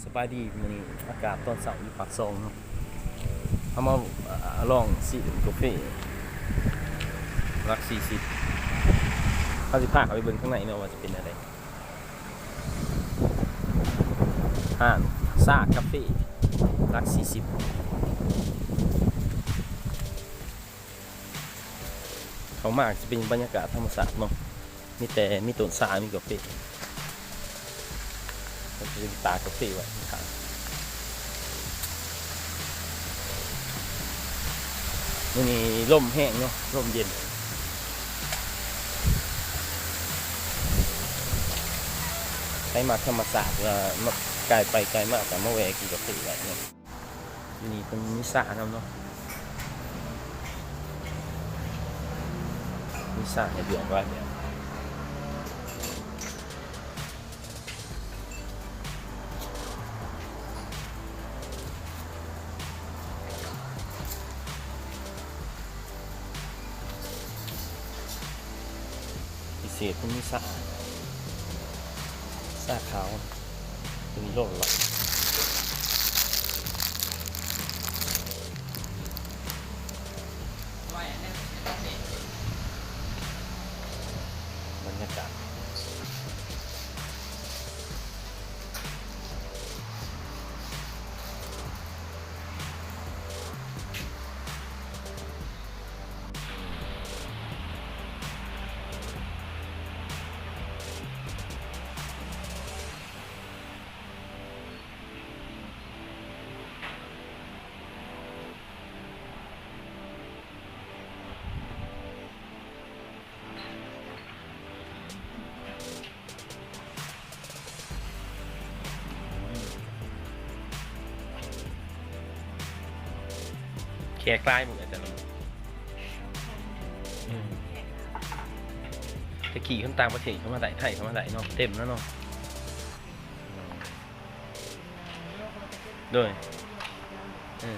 ສະບາຍດີ ມື້ນີ້ອາກາດຕອນເຊົ້າຢູ່ປາກຊ່ອງເນາະ ເຮົາມາ ເອີ່ ລອງຊິມກາເຟຫຼັກສີ່ສິບ ເຮົາຊິພາເຂົ້າໄປເບິ່ງຂ້າງໃນເນາະວ່າຈະເປັນແນວໃດ ຮ້ານຊາກາເຟຫຼັກສີ່ສິບ ເຂົ້າມາກະຊິເປັນບັນຍາກາດທຳມະຊາດເນາະ ມີແຕ່ມີຕົ້ນຊາ ມີກາເຟ ມັນຈະມີຕາກາເຟໄວ້ຂ້າງໆ ມື້ນີ້ລົມແຮງເນາະ ລົມເຢັນ ໃຜມັກທຳມະຊາດ ແລະ ມາ ກາຍໄປກາຍມາກະມາແວ່ກິນກາເຟໄດ້ເນາະ. ຢູ່ນີ້ເພິ່ນມີຊານຳເນາະ ມີຊາໃຫ້ເລືອກຫຼາຍແບບ ພິເສດເພິ່ນມີຊາ ຊາຂາວ ຕົວນີ້ໂລລະຮ້ອຍ ບັນຍາກາດ. ແຂກຫຼາຍມື້ແຕ່ລະມື້ ອືມ ແຕ່ກີ້ຄົນຕ່າງປະເທດເຂົ້າມາໄດ້ ໄທເຂົ້າມາໄດ້ເນາະ ເຕັມແລ້ວເນາະ ໂດຍ ເອີ.